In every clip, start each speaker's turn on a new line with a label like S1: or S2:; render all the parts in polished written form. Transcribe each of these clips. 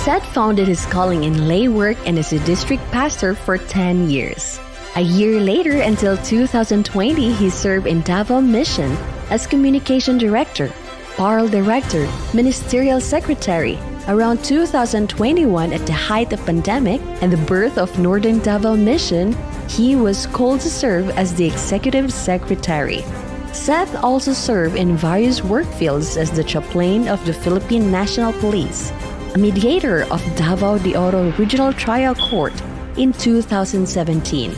S1: Seth founded his calling in lay work and is a district pastor for 10 years. A year later, until 2020, he served in Davao Mission as communication director, PARL director, ministerial secretary. Around 2021, at the height of pandemic and the birth of Northern Davao Mission, he was called to serve as the executive secretary. Seth also served in various work fields as the chaplain of the Philippine National Police, a mediator of Davao de Oro Regional Trial Court in 2017,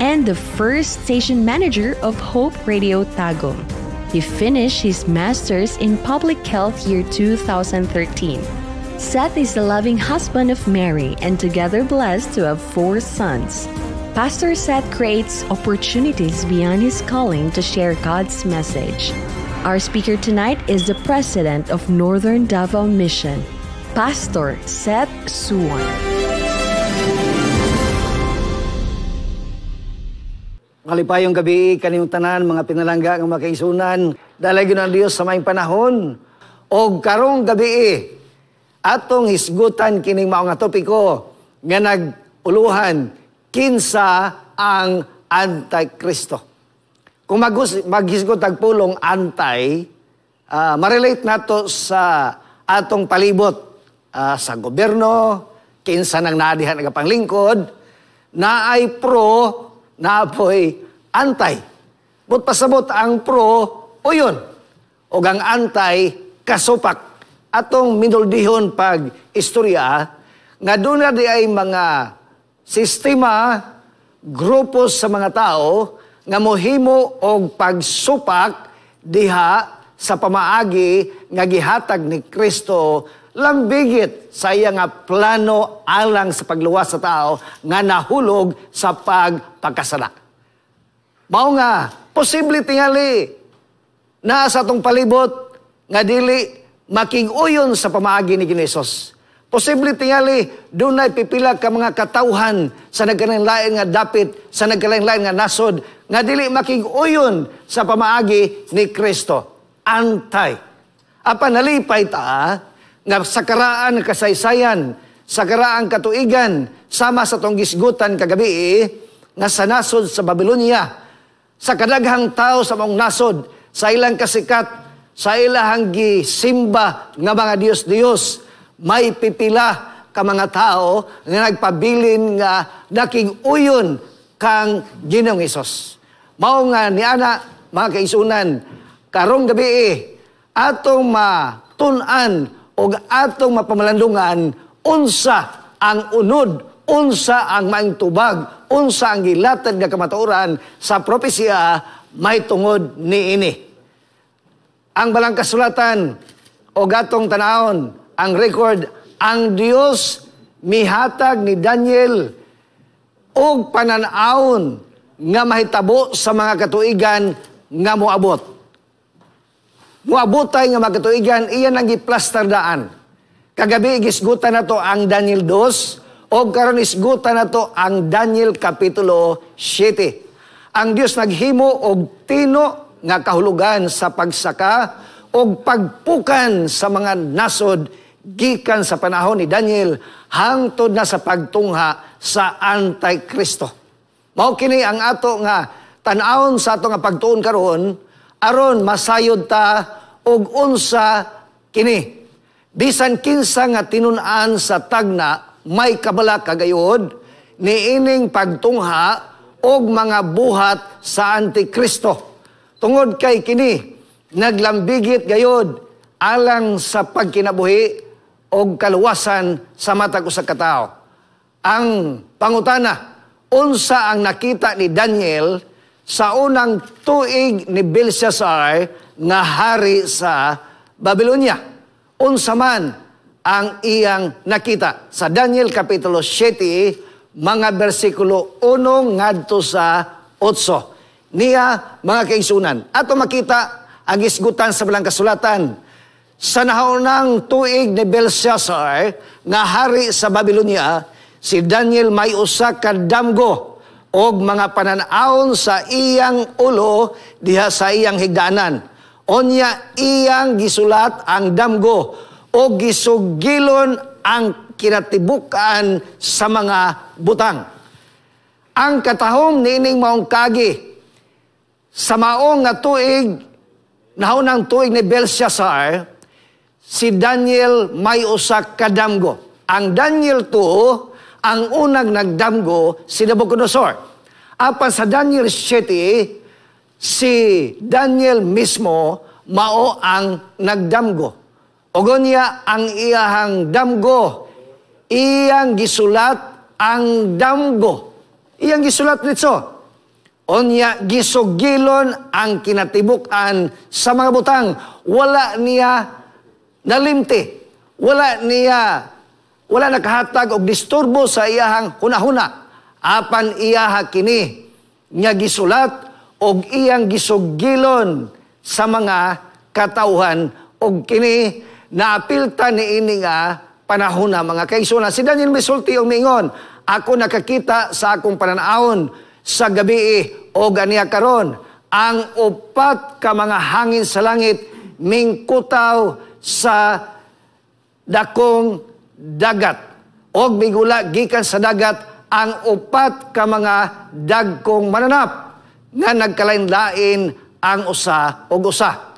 S1: and the first station manager of Hope Radio Tagum. He finished his master's in public health year 2013. Seth is the loving husband of Mary and together blessed to have 4 sons. Pastor Seth creates opportunities beyond his calling to share God's message. Our speaker tonight is the president of Northern Davao Mission, Pastor Seth Suan.
S2: Malipayong gabi kaniyong tanan mga pinalangga nga makaisunan. Dalay gyud ang Dios sa maayong panahon. Og karong gabi atong hisgutan kining mao nga topiko nga naguluhan kinsa ang Antikristo. Kung maghisgot ang pulong anti, marelate nato sa atong palibot, sa gobyerno, kinsa nang naadihan nagapanglingkod, naay pro, naapoy anti. But pasabot ang pro, uyon. O ang anti, kasupak. Atong minuldihon pag istorya, nga doon na di ay mga sistema, grupo sa mga tao, nga mohimo og pagsupak diha sa pamaagi nga gihatag ni Kristo lambigit sa iya nga plano alang sa pagluwas sa tao nga nahulog sa pagpakasala. Mao nga posible tingali na sa atong palibot nga dili makig-uyon sa pamaagi ni Hesus. Posible tingali dunay pipila ka mga katawhan sa nagkalain-lain nga dapit, sa nagkalain-lain nga nasod nga dili makig-uyon sa pamaagi ni Kristo. Antay. Apan nalipay ta nga sa karaan kasaysayan, sa karaang katuigan, sama sa tong gisgutan kagabi, nga sa nasod sa Babylonia, sa kadaghang tao sa maong nasod, sa ilang kasikat, sa ilahang gisimba nga mga Diyos-Diyos, may pipila ka mga tao nga nagpabilin nga nakig-uyon kang Ginoong Hesus. Mao nga niana mga kaisunan, karong gabi atong matun-an og atong mapamalandungan unsa ang unod, unsa ang maayong tubag, unsa ang gilatad nga kamatuoran sa propesiya may tungod niini. Ang balang kasulatan og atong tanawon ang record, ang Dios mihatag ni Daniel og panan-awon nga mahitabo sa mga katuigan nga moabot. Moabotay nga mga katuigan, iyan ang giplastar daan. Kagabi gisgutan nato ang Daniel 2 og karon isgutan nato ang Daniel kapitulo 7. Ang Dios naghimo og tino nga kahulugan sa pagsaka og pagpukan sa mga nasod gikan sa panahon ni Daniel hangtod na sa pagtungha sa Antikristo. Mao kini ang ato nga tan-awon sa ato nga pagtuon karon aron masayod ta og unsa kini. Bisan kinsa nga tinun-an sa tagna may kabala kagayod niining pagtungha og mga buhat sa Antikristo. Tungod kay kini naglambigit gayod alang sa pagkinabuhi og kaluwasan sa matag usa ka tawo. Ang pangutana, unsa ang nakita ni Daniel sa unang tuig ni Belshazzar nga hari sa Babylonia? Unsa man ang iyang nakita? Sa Daniel Kapitulo 7, mga bersikulo 1 ngadto sa 8. Niya, mga kaigsunan, ato makita ang isgutan sa balang kasulatan. Sa nahaunang tuig ni Belshazzar nga hari sa Babylonia, si Daniel may usa ka damgo og mga panan-awon sa iyang ulo diha sa iyang higdaanan. Onya iyang gisulat ang damgo og gisugilon ang kinatibuk-an sa mga butang. Ang katahom niining maong kagi sa maong nga tuig, nahunang tuig ni Belshazzar, si Daniel may usa ka damgo. Ang Daniel 2, ang unang nagdamgo si Nabucodonosor. Apan sa Daniel 7, si Daniel mismo mao ang nagdamgo. Ug unya ang iyahang damgo, iyang gisulat ang damgo. Iyang gisulat nito. Unya gisugilon ang kinatibuk-an sa mga butang. Wala niya nalimti. Wala nakahatag og disturbo sa iyahang hunahuna. Apan iyaha kini nga gisulat og iyang gisugilon sa mga katawhan, og kini naapilta niini nga panahon na, mga kaigsuonan. Si Daniel misulti og miingon, "Ako nakakita sa akong pananawon sa gabi og aniya karon ang upat ka mga hangin sa langit mingkutaw sa dakong dagat og migula gikan sa dagat ang upat ka mga dagkong mananap nga nagkalain-lain ang usa og usa."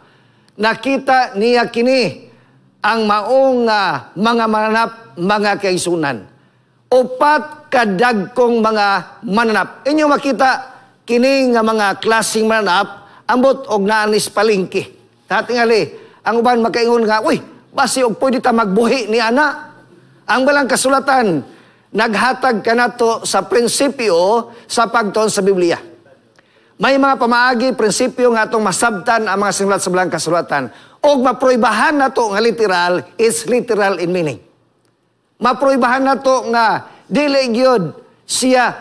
S2: Nakita niya kini ang maong mga mananap, mga kaigsuonan. Upat kadagkong mga mananap. Inyo makita kini nga mga klaseng mananap ambot og naa nis palengke. Tatingali, ang uban makaingon nga, "Uy, basi og pwede ta magbuhi ni ana." Ang balang kasulatan naghatag kanato sa prinsipyo sa pagtuon sa Biblia. May mga pamaagi, prinsipyo nga atong masabtan ang mga sinulat sa balang kasulatan. Og maproibahan nato nga literal is literal in meaning. Maproibahan nato nga dili gyud siya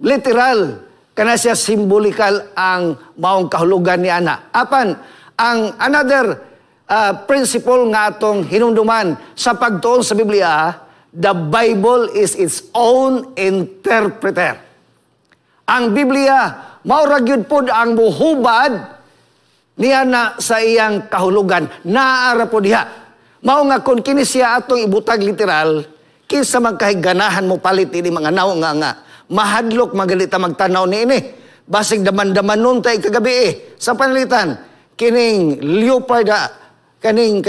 S2: literal, kana siya symbolical ang maong kahulugan ni ana. Apan ang another principle nga atong hinumduman sa pagtuon sa Biblia, the Bible is its own interpreter. Ang Biblia mao ra gyud pod ang muhubad niya na sa iyang kahulugan. Naa ra po diha. Mao nga kung kini siya atong ibutag literal, kinsa man kahiganahan mo palit ini mga naw nga mahadlok magalita magtanaw ni ini. Basig daman-daman nun tay kagabi eh. Sa panalitan, kining leopard, kaning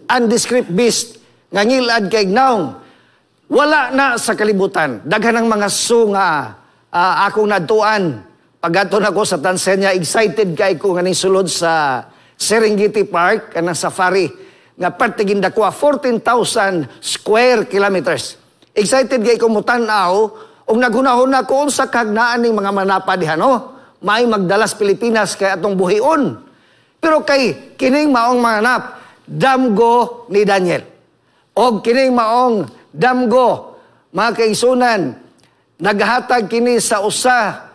S2: undescript beast nga ngilad kay naong wala na sa kalibutan. Daghan ng mga zoo nga akong nadtuan. Pag-adto nako sa Tanzania, excited kay ko nga ning sulod sa Serengeti Park, kanang safari, nga parte gindakwa, 14,000 square kilometers. Excited kay ko mutan-aw, ug naghunahuna ko unsa kahagnaan ning mga manapa diha, no? May magdalas Pilipinas kay atong buhion. Pero kay kining maong mananap, damgo ni Daniel. Og kining maong damgo, mga kaigsuonan, naghatag kini sa usa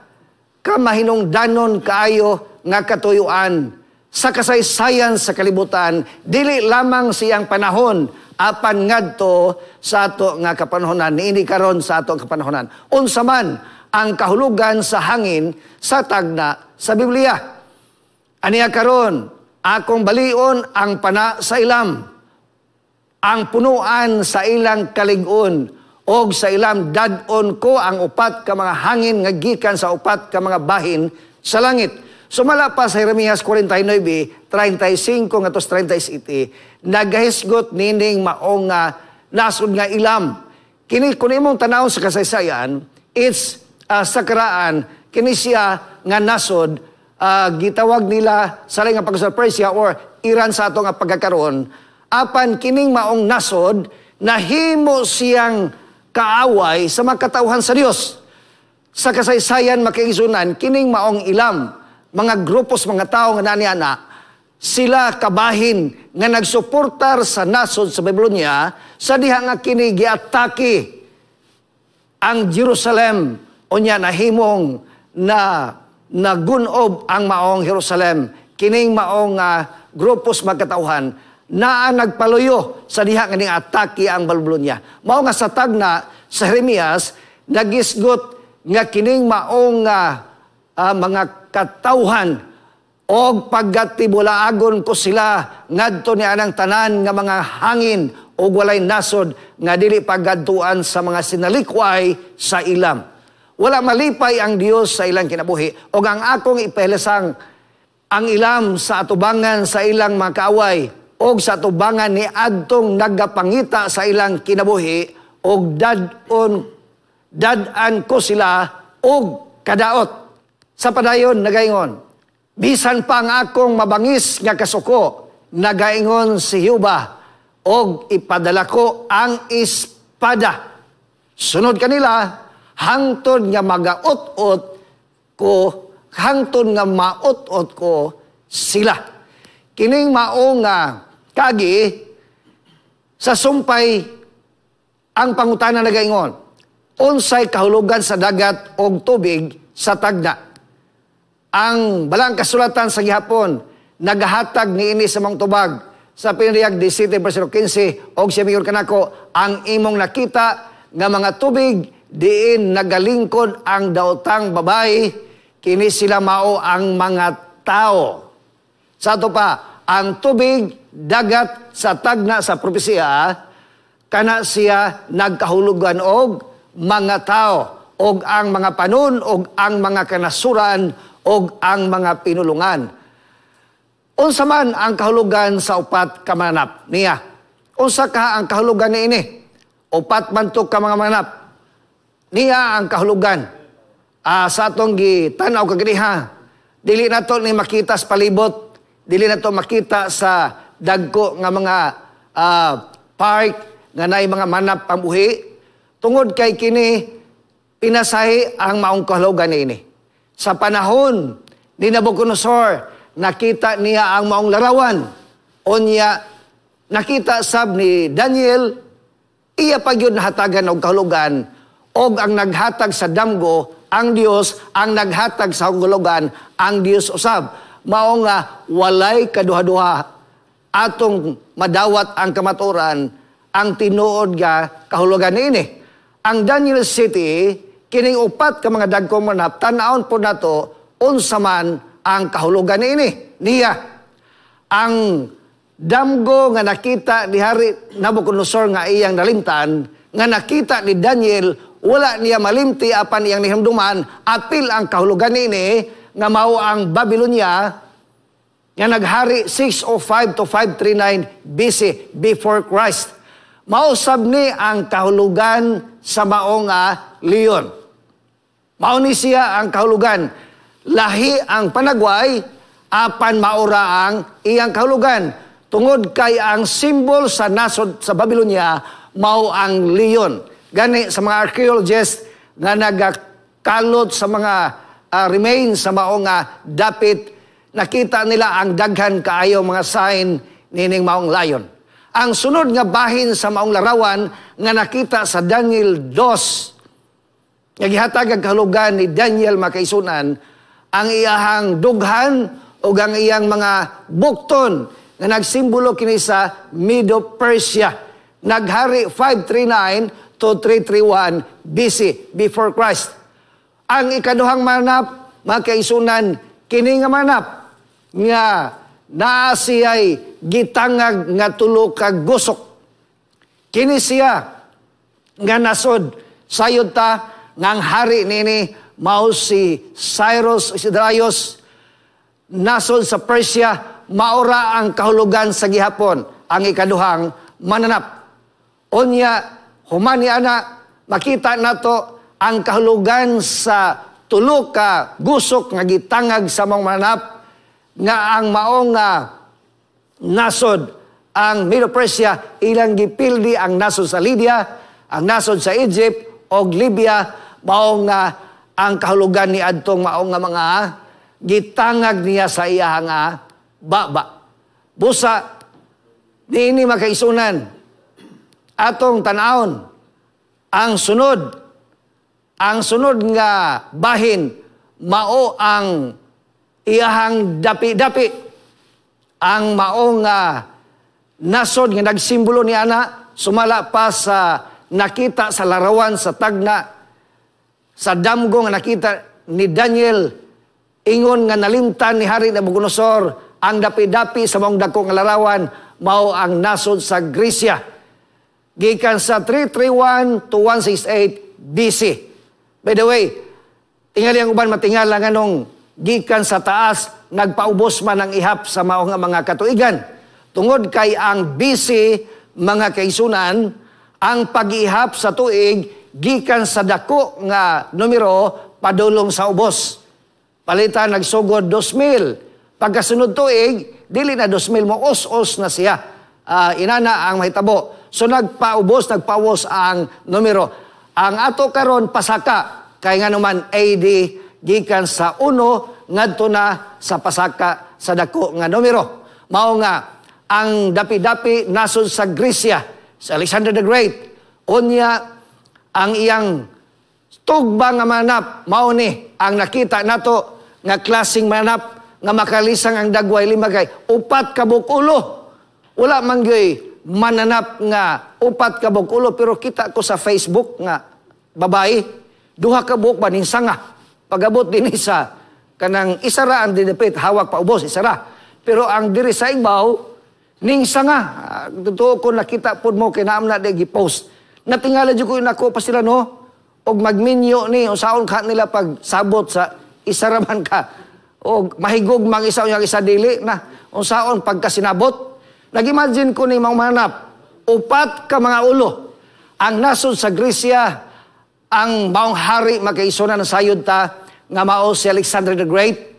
S2: ka mahinungdanon kaayo nga katuyuan sa kasaysayan sa kalibutan, dili lamang siyang panahon, apan ngadto sa ato nga kapanahonan, niini karon sa ato kapanahonan. Unsa man ang kahulugan sa hangin sa tagna sa Biblia? Aniya karon, akong balion ang pana sa Elam, ang punuan sa ilang kalig-on, og sa Elam dad-on ko ang upat ka mga hangin nga gikan sa upat ka mga bahin sa langit. Sumala pa sa Jeremias 49, 35 ngadto 37, nagahisgot nining maong nga nasod nga Elam. Kini kun imong tanawon sa kasaysayan, it's sa karaan kini siya nga nasod, gitawag nila sa laing nga pag Persia or Iran sa ato nga pagkakaroon. Apan kining maong nasod nahimo siyang kaaway sa mga katawhan sa Dios. Sa kasaysayan, makaigsuonan, kining maong Elam, mga grupos mga tao nga naniana, sila kabahin nga nagsuportar sa nasod sa Babylonia sa diha nga kini giatake ang Jerusalem, unya nahimong na nagunob ang maong Jerusalem. Kining maong grupos magkatawhan naa nagpaluyo sa diha nga ning atake ang Babylonia. Mao nga sa tagna sa Jeremias nagisgot nga kining maong mga katawhan Og paggatibulaagon ko sila ngadto ni anang tanan nga mga hangin ug walay nasod nga dili paggadtuan sa mga sinalikway sa ilam. Wala malipay ang Dios sa ilang kinabuhi, ug ang akong ipahilasang ang ilam sa atubangan sa ilang mga kaaway og sa atubangan ni adtong nagapangita sa ilang kinabuhi, og dad-an ko sila og kadaot. Sa padayon nagaingon, bisan pa ang akong mabangis nga kasuko, nagaingon si Jehova, og ipadala ko ang espada sunod kanila hangtod nga magaut-ot ko, hangtod nga maut-ot ko sila. Kining mao nga kagi sa sumpay, ang pangutana nagaingon, unsay kahulugan sa dagat og tubig sa tagna? Ang balang kasulatan sa gihapon nagahatag niini sa mga tubag sa Pinariyag 17 versikulo 15, og siya miingon kanako, ang imong nakita nga mga tubig diin nagalingkod ang daotang babae, kini sila mao ang mga tao. Sa ato pa, ang tubig dagat sa tagna sa propesiya kana siya nagkahulugan og mga tao, og ang mga panon og ang mga kanasuran og ang mga pinulungan. Unsa man ang kahulugan sa upat ka mananap niya? Unsa ka ang kahulugan niini? Upat man to ka mga mananap. Niya ang kahulugan. Sa atong gitan-aw kaganiha, dili nato ni makita sa palibot, dili nato makita sa dagko nga mga park nga naay mga manap pambuhi, tungod kay kini pinasahi ang maong kahulugan niini. Sa panahon ni Nabucodonosor, nakita niya ang maong larawan. Unya, nakita sab ni Daniel, iya pa gyud nahatagan og kahulugan, og ang naghatag sa damgo ang Dios, ang naghatag sa kahulugan ang Dios usab. Mao nga walay kaduha-duha atong madawat ang kamatuoran, ang tinuod nga kahulugan niini. Ang Daniel City, kining upat ka mga dagkong manap, tan-awon po nato unsa man ang kahulugan niini. Niya, ang damgo nga nakita ni Hari Nabucodonosor nga iyang nalimtan, nga nakita ni Daniel, wala niya malimti apan iyang nihamduman, apil ang kahulugan niini nga mao ang Babylonia nga naghari 605 to 539 BC, before Christ. Mausab ni ang kahulugan sa mao nga leon. Mao ni siya ang kahulugan. Lahi ang panagway, apan maura ang iyang kahulugan. Tungod kay ang simbol sa nasod sa Babylonia, mao ang leon. Gani sa mga archaeologists nga nagakalot sa mga remains sa mao nga dapit, nakita nila ang daghan kaayo mga sign nining maong lion. Ang sunod nga bahin sa maong larawan nga nakita sa Daniel 2, nga gihatag ang kahulugan ni Daniel, makaisunan, ang iyahang dughan o ang iyang mga bukton nga nagsimbolo kini sa Medo-Persia. Naghari 539 to 331 BC, before Christ. Ang ikaduhang manap, mga kaisunan, kini nga manap nga naa siya'y gitangag nga tulo ka gusok. Kini siya nga nasod, sayod ta nga ang hari nini mao si Cyrus, si Darius, nasod sa Persia. Maura ang kahulugan sa gihapon ang ikaduhang mananap. Unya, human ni ana, makita nato ang kahulugan sa tulo ka gusok nga gitangag sa mga mananap nga ang maong nasod ang Medo-Persia, ilang gipildi ang nasod sa Lydia, ang nasod sa Egypt og Libya. Mao nga ang kahulugan ni adtong mao nga mga gitangag niya sa iya nga baba. Busa niini, makaisunan, atong tan-awon ang sunod nga bahin, mao ang iyahang dapi-dapi, ang mao nga nasod nga nagsimbolo ni ana sumala pa sa nakita sa larawan sa tagna sa damgo nga nakita ni Daniel. Ingon nga nalimtan ni Hari Nabucodonosor ang dapi-dapi sa maong dako nga larawan, mao ang nasod sa Gresya. Gikan sa 331 to 168 BC. By the way, tingali ang uban matingala nganong gikan sa taas nagpaubos man ang ihap sa mao nga mga katuigan. Tungod kay ang BC, mga kaigsunan, ang pag-ihap sa tuig gikan sa dako nga numero padulong sa ubos. Palitan, nagsugod 2000. Pagkasunod tuig, dili na 2000, mo os-os na siya. Inana ang mahitabo. So nagpaubos, nagpaubos ang numero. Ang ato karon pasaka kay nga naman AD, gikan sa 1 ngadto na sa pasaka sa dako nga numero. Mao nga ang dapi-dapi, nasod sa Gresya, sa Alexander the Great. Unya ang iyang tugba nga manap, mao ni ang nakita nato nga klaseng manap nga makalisang ang dagway lima kay 4 ka buok ulo. Wala man gyoy mananap nga 4 ka buok ulo, pero kita ko sa Facebook nga babae, 2 ka buok ba ning sanga. Pagabot dinhi sa kanang isa ra ang didapit, hawak pa ubos, isa ra. Pero ang diri sa igbaw ning sanga, totoo ko nakita pod mo kay naam na di gi-post. Natingala jud ko nako pa sila, no. Og magminyo ni usaon ka nila pag sabot sa isa ra man ka. Og mahigog mang isa, unyang isa dili na unsaon pagkasinabot. Nag-imagine ko ni mga manap, 4 ka mga ulo. Ang nasod sa Gresya, ang maong hari, makaisuna ng sayod ta, nga mao si Alexander the Great.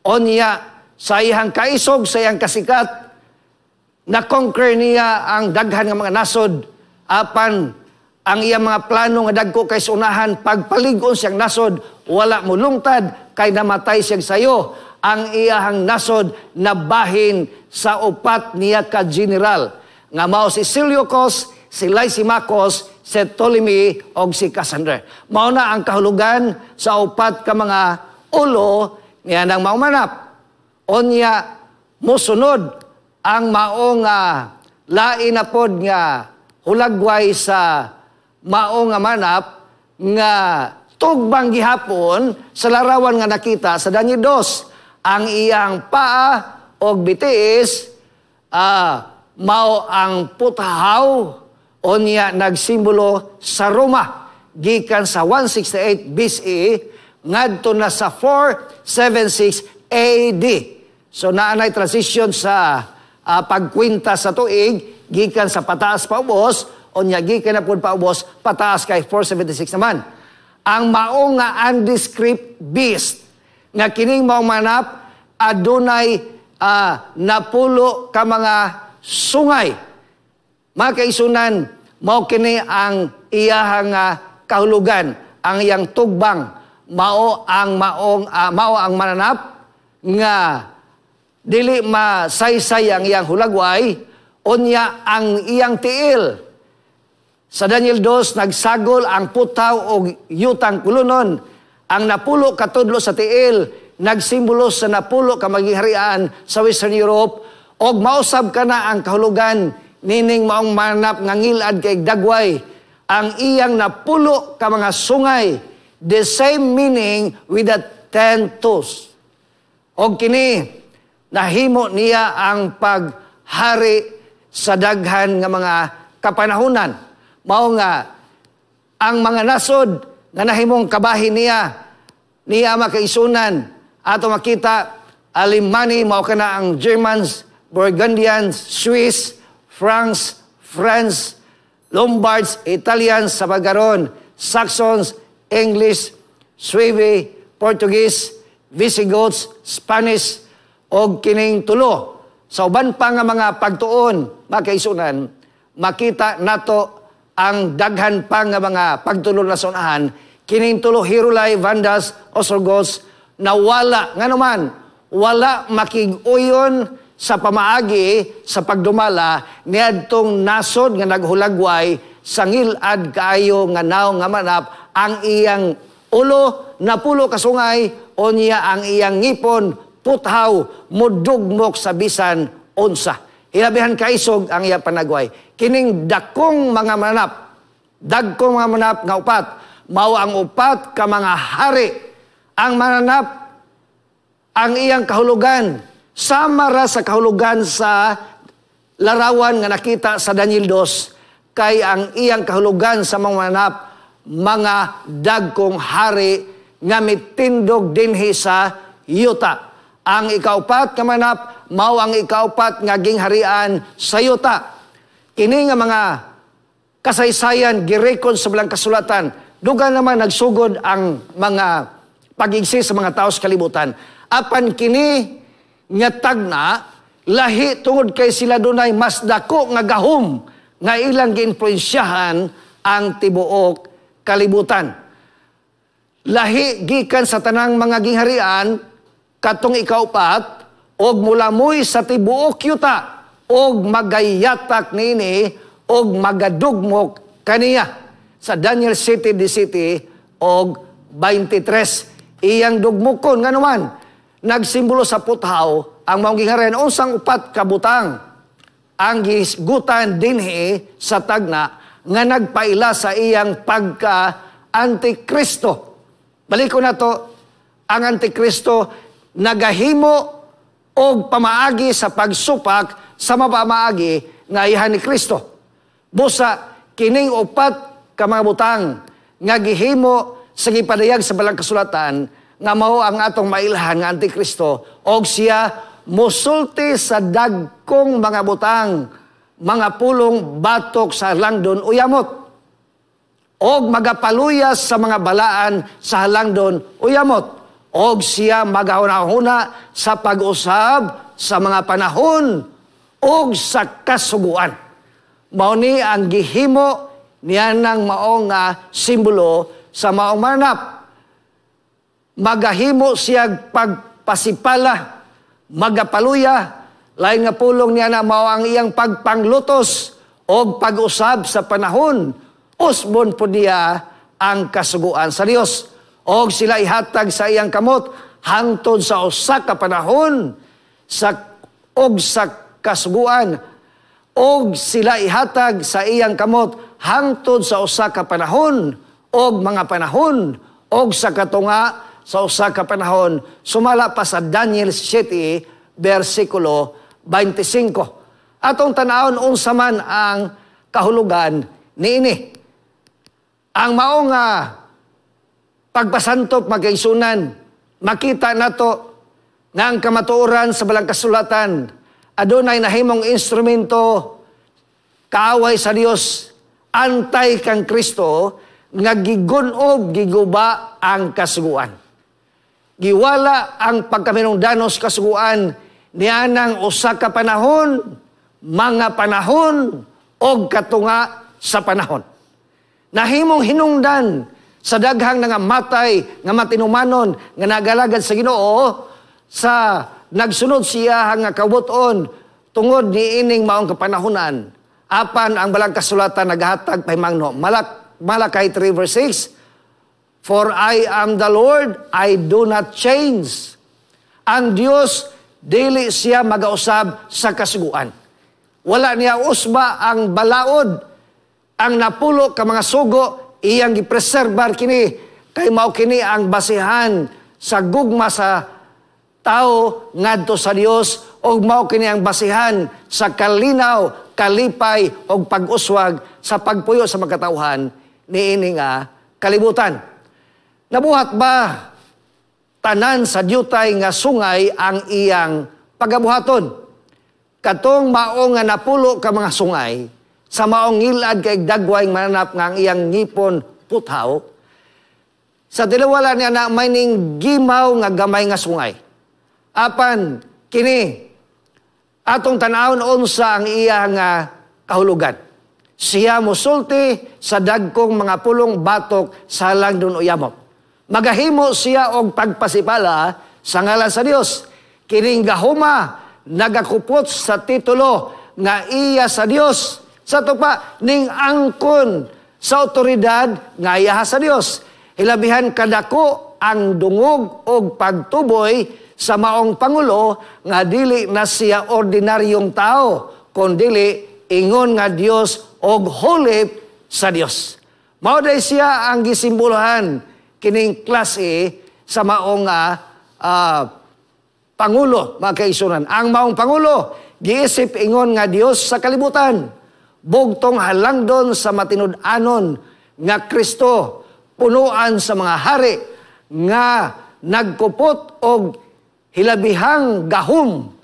S2: Onya, sa iyang kaisog, sa iyang kasikat, na-conquer niya ang daghan nga mga nasod, apan ang iyang mga plano nga dagko kay unahan, pagpalig-on siyang nasod, wala mulungtad, kay namatay siyang sayo. Ang iyahang nasod nabahin sa 4 niya ka general nga mao si Seleucus, si Lysimachus, si Ptolemy og si Cassander. Mao na ang kahulugan sa 4 ka mga ulo niya nang maumanap. Onya mosunod ang maong lain na pod nga hulagway sa mao nga manap nga tugbang gihapon sa larawan nga nakita sa Daniel 2. Ang iyang paa og bitiis, mao ang puthaw, unya nagsimbolo sa Roma gikan sa 168 BCE ngadto na sa 476 AD. So naanay transition sa pagkwinta sa tuig gikan sa pataas paubos, unya gikan na pud paubos pataas kay 476 naman. Ang mao nga undescript beast nga kining maong manap adunay 10 ka mga sungay. Mga kaisunan, mao kini ang iyahang kahulugan, ang iyang tugbang, mao ang maong mao ang mananap nga dili masaysay ang iyang hulagway, unya ang iyang tiil. Sa Daniel 2, nagsagol ang putaw og yutang kulunon. Ang 10 katudlo sa tiil nagsimbolo sa 10 ka maghiharian sa Western Europe, og mausab ka na ang kahulugan nining maong manap nga ngilad kay dagway. Ang iyang 10 ka mga sungay, the same meaning with the 10 toes. Og kini nahimo niya ang paghari sa daghan nga mga kapanahunan. Mao nga ang mga nasod nga nahimong kabahin niya niya makaisunan ato makita Alimani, mao kana ang Germans, Burgundians, Swiss, Franks, French, Lombards, Italians sa pagkaron, Saxons, English, Suevi, Portuguese, Visigoths, Spanish, og kining tulo. Sa uban pa nga mga pagtuon, makaisunan, makita nato ang daghan pa nga mga pagtulo na sunahan, kining tulo, Heruli, Vandals, Ostrogoths, nawala. Nga naman, wala makig-uyon sa pamaagi sa pagdumala niadtong nasod nga naghulagway sa ngilad kaayo nga naong nga manap, ang iyang ulo 10 ka sungay, unya ang iyang ngipon puthaw mudugmok sa bisan unsa. Hilabihan kaisog ang iyang panagway. Kining dakong mga manap, dagkong mga manap nga 4, mao ang 4 ka mga hari. Ang mananap Ang iyang kahulugan sama ra sa kahulugan sa larawan nga nakita sa Daniel 2, kay ang iyang kahulugan sa mga mananap, mga dagkong hari nga mitindog dinhi sa yuta. Ang ikaupat nga mananap mao ang ikaupat nga gingharian sa yuta. Kini nga mga kasaysayan girekod sa Balang Kasulatan. Dugang naman nagsugod ang mga pag-exist sa mga tao sa kalibutan. Apan kini nga tagna lahi tungod kay sila dunay mas dako nga gahom nga ilang giinfluensyahan ang tibuok kalibutan. Lahi gikan sa tanang mga gingharian katong ikaupat, og mulamoy sa tibuok yuta og magayatak nini og magadugmok kaniya. Sa Daniel 7:17 og 23, iyang dugmokon nganuman nagsimbolo sa puthaw ang maong gingharian. Unsang upat ka butang ang gisgutan dinhi sa tagna nga nagpaila sa iyang pagka antikristo? Baliko na to, ang antikristo nagahimo og pamaagi sa pagsupak sa mapamaagi nga iha ni Kristo. Busa kining upat ka mga butang nga gihimo sa gipadayag sa Balang Kasulatan nga mao ang atong mailhan nga antikristo, og siya musulti sa dagkong mga butang, mga pulong batok sa halangdon uyamot, og magapaluyas sa mga balaan sa halangdon uyamot, og siya magahuna-huna sa pag-usab sa mga panahon og sa kasuguan. Mao ni ang gihimo niya ng maong simbolo sa maong mananap. Magahimo siya pagpasipala, magapaluya, lain nga pulong niya na mao ang iyang pagpanglutos og pag-usab sa panahon. Usbon po niya ang kasuguan sa Dios. Og sila ihatag sa iyang kamot hangtod sa usa ka panahon sa og sa kasuguan, og sila ihatag sa iyang kamot hangtod sa usa ka panahon og mga panahon og sa katunga sa usa ka panahon, sumala pa sa Daniel 7 versikulo 25. Atong tan-awon unsa man ang kahulugan niini. Ang mao nga pagpasantop, magkaigsunan, makita nato nga ang kamatuoran sa Balang Kasulatan adunay nahimong instrumento kaaway sa Dios, antay kang Kristo, nga gigunob, giguba ang kasuguan. Giwala ang pagkaminungdanos kasuguan nianang usa ka panahon, mga panahon, og katunga sa panahon. Nahimong hinungdan sa daghang nangamatay nga matinumanon nga nagalagad sa Ginoo sa nagsunod siya nga kabuton tungod niining maong kapanahonan. Apan ang Balang Kasulatan naghatag pahimangno. Malachi 3 verse 6, "For I am the Lord, I do not change." Ang Dios dili siya magausab sa kasuguan. Wala niya usba ang balaod, ang napulo ka mga sugo, iyang gipreserbar kini kay mao kini ang basihan sa gugma sa tao ngadto sa Dios, ug mao kini ang basihan sa kalinaw, kalipay ug pag-uswag sa pagpuyo sa makatawhan niini nga kalibutan. Nabuhat ba tanan sa dyutay nga sungay ang iyang pagabuhaton? Katong mao nga napulo ka mga sungay sa maong ngilad kay dagway mananap nga ang iyang ngipon puthaw, sa dilawala niya na may ning gimaw nga gamay nga sungay. Apan kini atong tan-awon unsa ang iya nga kahulugan. Siya musulti sa dagkong mga pulong batok sa halangdon uyamot. Magahimo siya og pagpasipala sa ngalan sa Dios. Kining gahuma nagakupot sa titulo nga iya sa Dios. Sa tupa ning angkon sa otoridad nga iya sa Dios. Hilabihan kadako ang dungog og pagtuboy sa maong pangulo nga dili na siya ordinaryong tao, kundili ingon nga Dios og hulip sa Dios. Mao day siya ang gisimbolohan kining klase sa maong pangulo, mga kaigsuonan. Ang maong pangulo, giisip ingon nga Dios sa kalibutan. Bugtong halangdon sa matinud-anon nga Kristo, punuan sa mga hari nga nagkupot og hilabihang gahom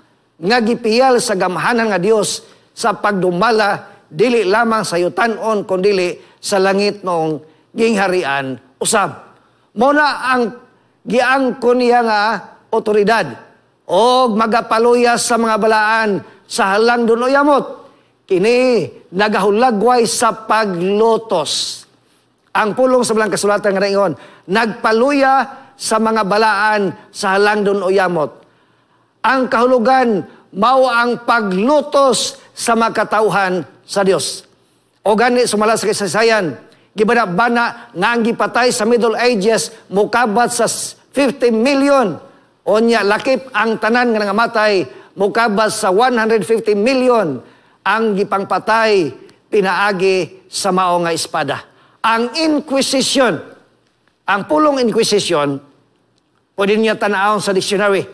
S2: nga gipiyal sa gamhanan nga Dios sa pagdumala dili lamang sa yutanon kundili sa langit noong gingharian usab. Mao na ang giangkon niya nga otoridad og magapaluya sa mga balaan sa halangdon o yamot. Kini nagahulagway sa paglutos. Ang pulong sa Balang Kasulatan nga ingon, nagpaluya sa mga balaan sa halangdon o yamot. Ang kahulugan mao ang paglutos sa makatawhan sa Dios. O gani sumala sa kasaysayan, gibana-bana nga ang gipatay sa Middle Ages mukabat sa 50 million. Onya lakip ang tanan nga nangamatay mukabat sa 150 million ang gipangpatay pinaagi sa mao nga espada. Ang Inquisition, ang pulong Inquisition, pwede niya tanawon sa dictionary.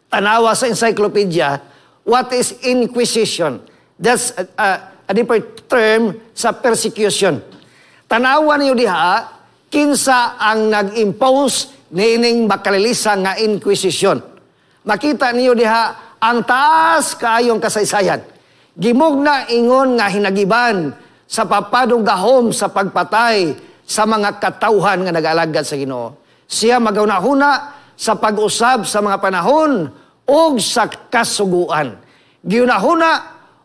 S2: Tanawa sa encyclopedia, what is Inquisition? That's a different term sa persecution. Tanawa niyo diha, kinsa ang nag-impose niining makalilisa nga Inquisition. Makita niyo diha ang taas kaayong kasaysayan. Gimugna ingon nga hinagiban sa papadong gahom sa pagpatay sa mga katawhan nga nag-alagad sa Ginoo. Siya magaunahuna sa pag-usab sa mga panahon og sa kasuguan. Giunahuna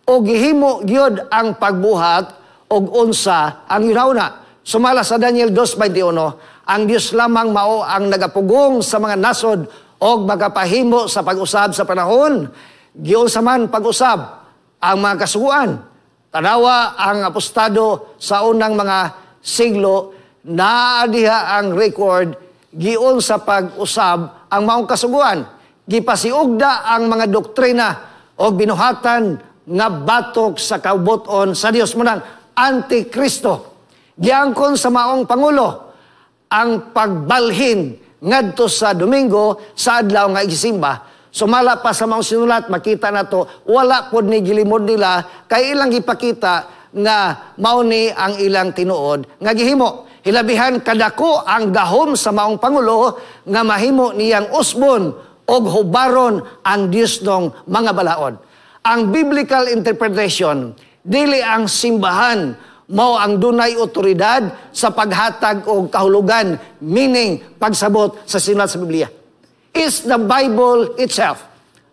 S2: o gihimo gyud ang pagbuhat og unsa ang giunahuna. Sumala sa Daniel 2:21, ang Dios lamang mao ang nagapugong sa mga nasod og magapahimo sa pag-usab sa panahon. Giunsa man pag-usab ang mga kasuguan. Tanawa ang apostado sa unang mga siglo, naa diha ang record giun sa pag-usab ang maong kasuguan. Gipasiugda ang mga doktrina o binuhatan nga batok sa kaubuton sa Dios, munang Antikristo. Giangkon sa maong pangulo ang pagbalhin ngadto sa Domingo sa adlaw nga igisimba. Sumala pa sa maong sinulat, makita na to, wala pod ni gilimod nila kay ilang gipakita nga mao ni ang ilang tinuod nga gihimo. Hilabihan kadako ang gahom sa maong pangulo nga mahimo niyang usbon og hubaron ang Dios nong mga balaod. Ang biblical interpretation, dili ang simbahan mao ang dunay otoridad sa paghatag og kahulugan, meaning pagsabot sa sinulat sa Biblia. Is the Bible itself,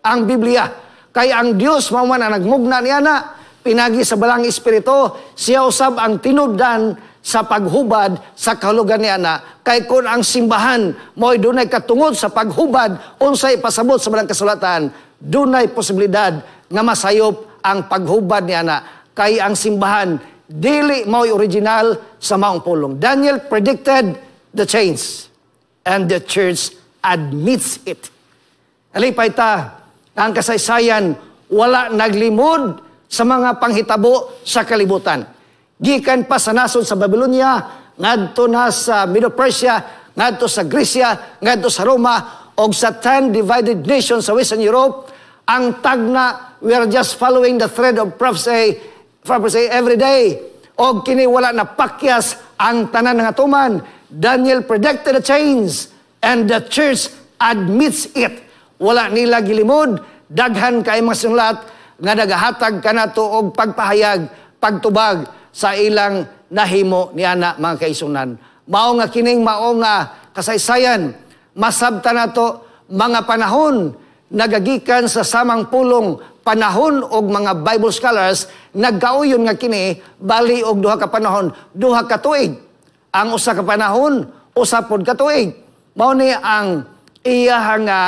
S2: ang Biblia. Kay ang Dios mao man ang nagmugna niya na pinagi sa Balang Espiritu, siya usab ang tinubdan sa paghubad sa kahulugan niya na. Kay kung ang simbahan mo'y dunay katungod sa paghubad unsay pasabot sa Balang Kasulatan, dunay posibilidad nga masayop ang paghubad niya na. Kay ang simbahan dili mao'y original sa maong pulong. Daniel predicted the change and the church admits it. Alipay ta, ang kasaysayan wala naglimod sa mga panghitabo sa kalibutan. Gikan pa sa nasod sa Babylonia, ngadto na sa Medo-Persia, ngadto sa Grecia, ngadto sa Roma, og sa 10 divided nations sa Western Europe, ang tagna, we are just following the thread of prophecy, prophecy every day. Og kini wala na pakyas ang tanan nga tuman. Daniel predicted the change and the church admits it. Wala nila gilimod, daghan kay mga sinulat nga nagahatag kanato og pagpahayag, pagtubag sa ilang nahimo niana, mga kaigsuonan. Mao nga kining mao nga kasaysayan, masabta nato mga panahon nagagikan sa samang pulong panahon og mga Bible scholars nagkauyon nga kini bali og duha ka panahon, duha ka tuig. Ang usa ka panahon, usa pod ka tuig. Mao ni ang iya nga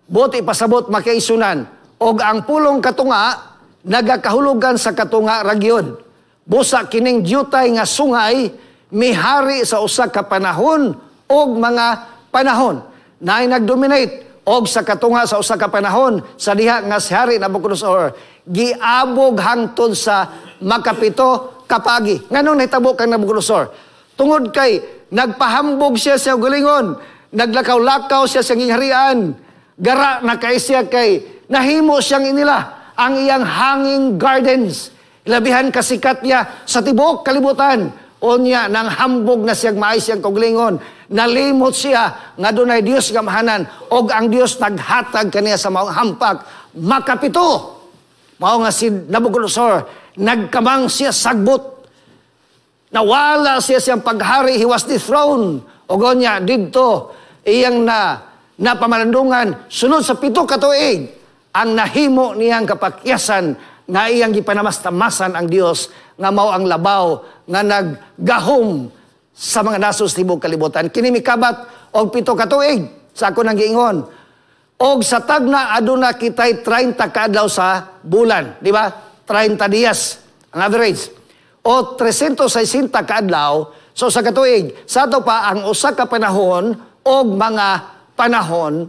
S2: buot ipasabot, makaigsuonan. Og ang pulong katunga nagakahulugan sa katunga ra gyud. Busa kining dyutay nga sungay mihari sa usa ka panahon og mga panahon. Naay nagdominate og sa katunga sa usa ka panahon sa diha nga si Hari Nabucodonosor giabog hangtod sa makapito kapagi. Nganong nahitabo kang Nabucodonosor? Tungod kay nagpahambog siya sa kaugalingon. Naglakaw-lakaw siya sa gingharian. Gara na kay siya kay nahimo siyang inila ang iyang hanging gardens. Labihan kasikat niya sa tibuok kalibutan. Unya nang hambog na siyang maay siyang koglingon. Nalimot siya nga dunay Dios gamahanan og ang Dios naghatag kaniya sa maong hampak makapito. Mao nga si Nabucodonosor nagkamang siya sagbot. Nawala siya siyang paghari, he was dethroned. Og unya didto iyang na napamalandungan sunod sa 7 ka tuig ang nahimo niyang kapakyasan nga iyang gipanamastamasan ang Dios nga mao ang labaw nga naggahom sa mga nasod sa tibuok kalibutan. Kini mikabat og 7 ka tuig sa ako nang giingon. Og sa tagna aduna kitay 30 ka adlaw sa bulan, di ba? 30 dias ang average. O 360 ka adlaw so sa katuig. Sa ato pa ang usa ka panahon og mga panahon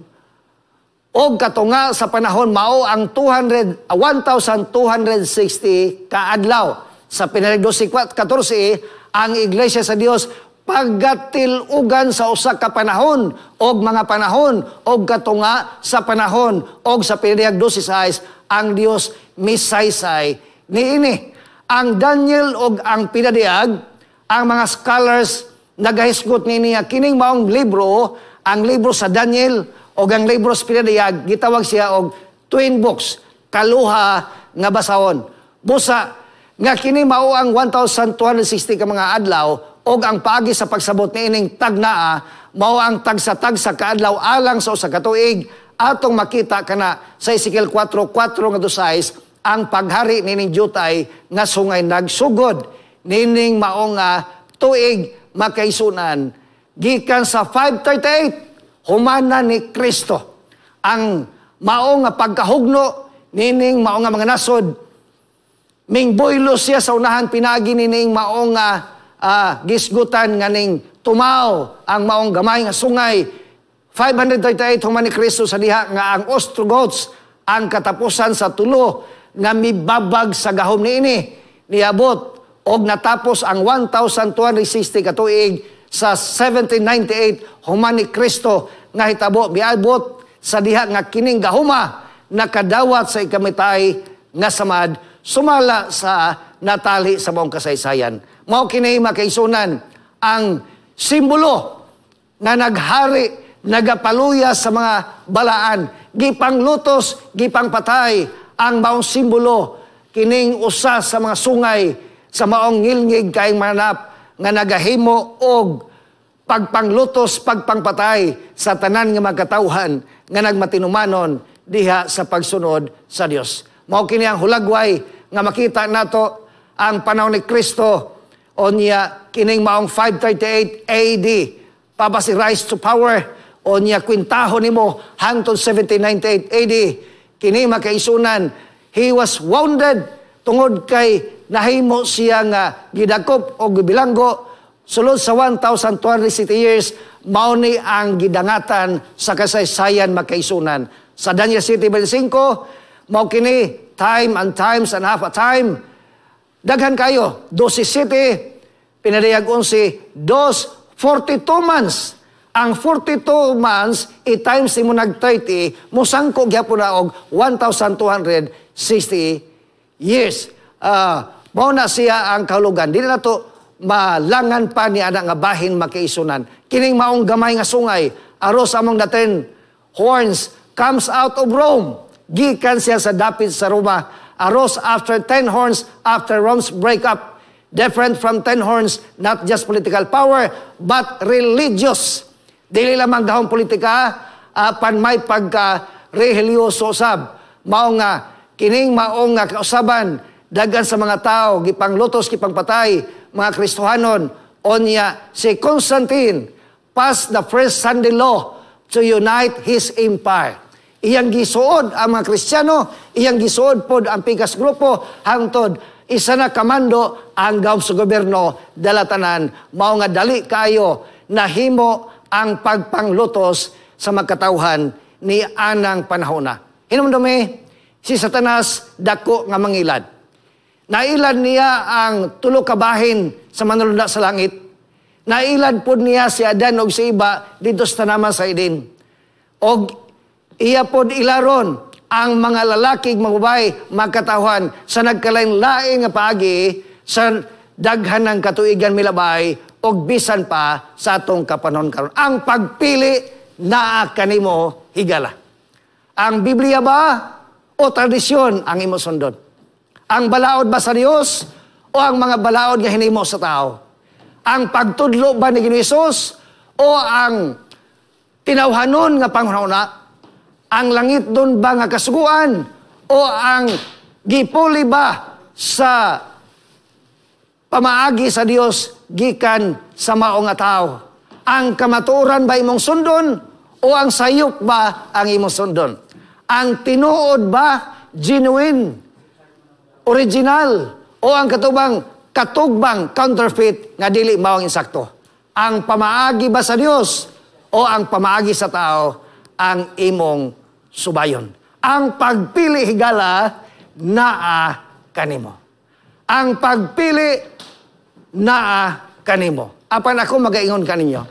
S2: og katunga sa panahon mao ang 1,260 kaadlaw. Sa Pinadayag 12:14, ang Iglesia sa Dios pagatilugan sa usa ka panahon og mga panahon og katunga sa panahon, og sa Pinadayag 12:6 ang Dios misaysay niini. Ang Daniel og ang Pinadayag, ang mga scholars nagahisgot niini kining maong libro, ang libro sa Daniel og ang libro sa Pinadayag, gitawag siya og twin books, kaluha nga basahon. Busa nga kini mao ang 1,260 ka mga adlaw og ang paagi sa pagsabot niining tagnaa mao ang tagsa-tagsa ka adlaw alang sa usa ka tuig. Atong makita kana sa Ezekiel 4:4 ngadto 6 ang paghari nining jutay nga sungay nagsugod nining mao nga tuig, makaisunan, gikan sa 538 humana ni Kristo. Ang mao nga pagkahugno nining mao nga mga nasod, mingboylo siya sa unahan pinagi nining mao nga gisgutan nga ning tumaw ang maong gamay nga sungay. 538 human ni Kristo sa diha nga ang Ostrogoths ang katapusan sa tulo nga mibabag sa gahom niini niabot og natapos ang 1,260 ka tuig sa 1798 human ni Kristo nga hitabo miabot sa diha nga kining gahuma nakadawat sa ikamitay nga samad sumala sa natali sa buong kasaysayan. Mao kini, makaisunan, ang simbolo nga naghari, nagapaluya sa mga balaan, gipanglutos, gipangpatay ang maong simbolo kining usa sa mga sungay sa maong ngilngig kaayong mananap nga nagahimo og pagpanglutos, pagpangpatay sa tanan nga mga katawhan nga nagmatinumanon diha sa pagsunod sa Dios. Mao kini ang hulagway nga makita nato ang panahon ni Kristo, onya kining maong 538 AD papacy rise to power, onya kwintahon nimo hangtod 1798 AD. Kini, makaisunan, he was wounded tungod kay nahimo siya nga gidakop o gibilanggo sulod sa 1,260 years. Mao ni ang gidangatan sa kasaysayan, makaisunan. Sa Daniel 7:25, mao kini time and times and half a time. Daghan kayo, 12 siyete, Pinadayag 11, dos, 42 months. Ang 42 months, i-times mo nag 30, musangko gyapon na og 1,260 years. Mao na siya ang kahulugan. Dili na to malangan pa ni ana nga bahin, makaisunan. Kining maong gamay nga sungay, arose among the 10 horns, comes out of Rome. Gikan siya sa dapit sa Roma. Arose after 10 horns after Rome's breakup. Different from 10 horns, not just political power, but religious. Dili lamang gahom politika, apan may pagka religyoso usab. Mao nga kining maong nga kausaban, daghan sa mga tao gipanglutos, gipangpatay mga Kristohanon. Onya si Constantine passed the first Sunday law to unite his empire. Iyang gisuod ang mga Kristiyano, iyang gisuod pod ang pikas grupo hangtod isa na kamando ang gahom sa gobyerno dalatanan. Mao nga dali kayo nahimo ang pagpanglutos sa magkatawhan ni anang panahona. Hinumdumi, si Satanas dako nga mangilad. Nailad niya ang tulo ka bahin sa manulunda sa langit. Nailad pod niya si Adan og si Eva didto sa tanaman sa Eden. Og iya pod ilaron ang mga lalaki ug mga babae, makatawhan sa nagkalain-lain nga paagi sa daghan ng katuigan milabay og bisan pa sa atong kapanahon karon. Ang pagpili naa kanimo, higala. Ang Biblia ba o tradisyon ang imo sundon? Ang balaod ba sa Dios o ang mga balaod nga hinimo sa tao? Ang pagtudlo ba ni Ginoong Hesus o ang tinawhanon nga panghuna? Ang langit doon ba nga kasuguan o ang gipuli ba sa pamaagi sa Dios gikan sa mao nga tao? Ang kamatuoran ba imong sundon o ang sayop ba ang imong sundon? Ang tinuod ba, genuine, original, o ang katubang katugbang counterfeit nga dili mao ang insakto? Ang pamaagi ba sa Dios o ang pamaagi sa tao ang imong subayon? Ang pagpili, higala, naa kanimo. Ang pagpili naa kanimo. Apan ako magaingon kaninyo.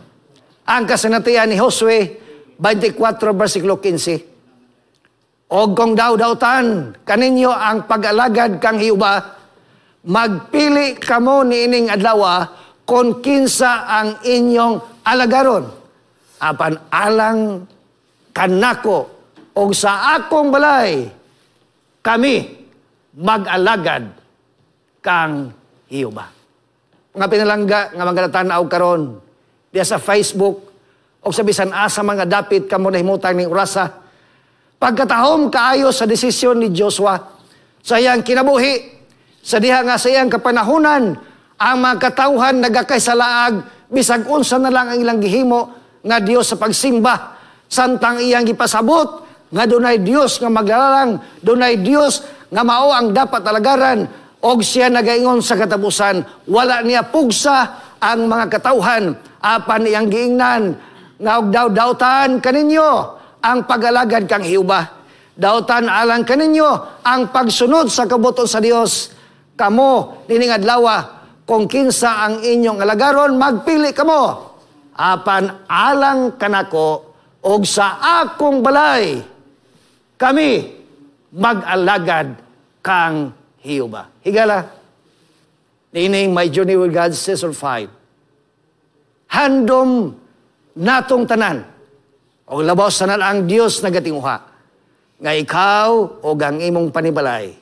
S2: Ang kasinatian ni Josue 24 versikulo 15. Og kung daw-dawtan kaninyo ang pag-alagad kang Jehova, magpili kamo niining adlaw kung kinsa ang inyong alagaron. Apan alang kanako og sa akong balay, kami mag-alagad kang Jehova. Mga pinalangga nga mga tanaw karon diya sa Facebook o sa bisan asa mga dapit kamo nahimutang ning orasa, pagkatahom kaayo sa desisyon ni Joshua sa iyang kinabuhi, sa diha nga sa iyang kapanahunan ang mga katawhan nagakaysalaag bisag unsa na lang ang ilang gihimo nga Dios sa pagsimba, samtang iyang gipasabot nga dunay Dios nga maglalalang, dunay Dios nga mao ang dapat alagaran, og siya nagaingon sa katapusan, wala niya pugsa ang mga katawhan, apan iyang giingnan nga og daw-dawtan kaninyo ang pag-alagad kang Jehova, dautan alang kaninyo ang pagsunod sa kabuton sa Dios. Kamo nining adlaw kung kinsa ang inyong alagaron, magpili kamo. Apan alang kanako og sa akong balay, kami mag-alagad kang Jehova. Higala, niining My Journey with God Season 5. Handom natong tanan, o labaw sa tanan ang Dios nagatinguha, nga ikaw o ang imong panibalay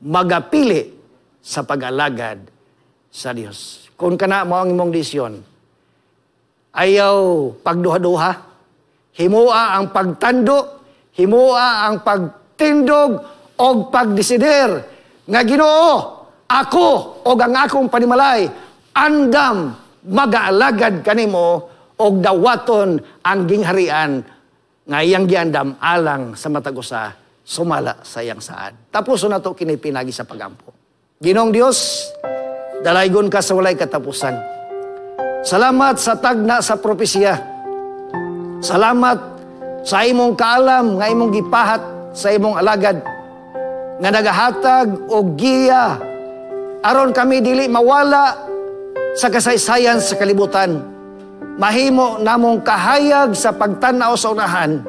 S2: magapili sa pag-alagad sa Dios. Kung kana mo ang imong desisyon, ayaw pagduha-duha, himua ang pagtando, himua ang pagtindog og pagdesider nga Ginoo, ako og ang akong panimalay andam magaalagad kanimo og dawaton ang gingharian nga iyang giandam alang sa matag usa sumala sa iyang saad. Tapos na to kini pinagi sa pagampo. Ginoong Dios, dalaygon ka sa walay katapusan. Salamat sa tagna sa propesiya. Salamat sa imong kaalam nga imong gipahat sa imong alagad nga nagahatag og giya aron kami dili mawala sa kasaysayan sa kalibutan. Mahimo namong kahayag sa pagtan-aw sa unahan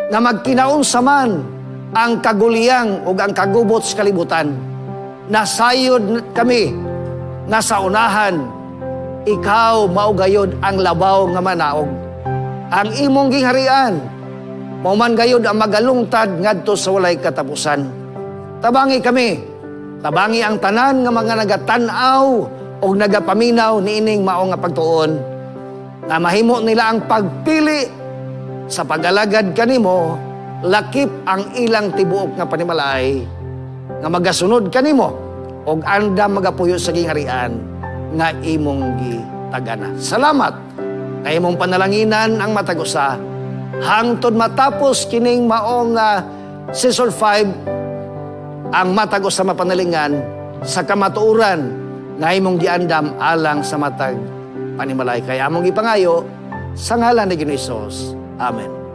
S2: nga magkinaunsa man ang kaguliyang ug ang kagubot sa kalibutan. Nasayod kami nga sa unahan ikaw mao gayod ang labaw nga manaog. Ang imong gingharian mao man gayod ang magalungtad ngadto sa walay katapusan. Tabangi kami, tabangi ang tanan nga mga nagatan-aw o nagapaminaw niining mao nga pagtuon, nga mahimo nila ang pagpili sa pag-alagad kanimo, lakip ang ilang tibuok nga panimalay nga magasunod kanimo og andam magapuyo sa gingharian nga imong gitagana. Salamat nga imong panalanginan ang matag usa hangtod matapos kining maong season 5, ang matag usa mapanalingan sa kamatuoran nga imong giandam alang sa matag panimalay. Kaya among gipangayo sa ngalan ni Ginoong Hesus. Amen.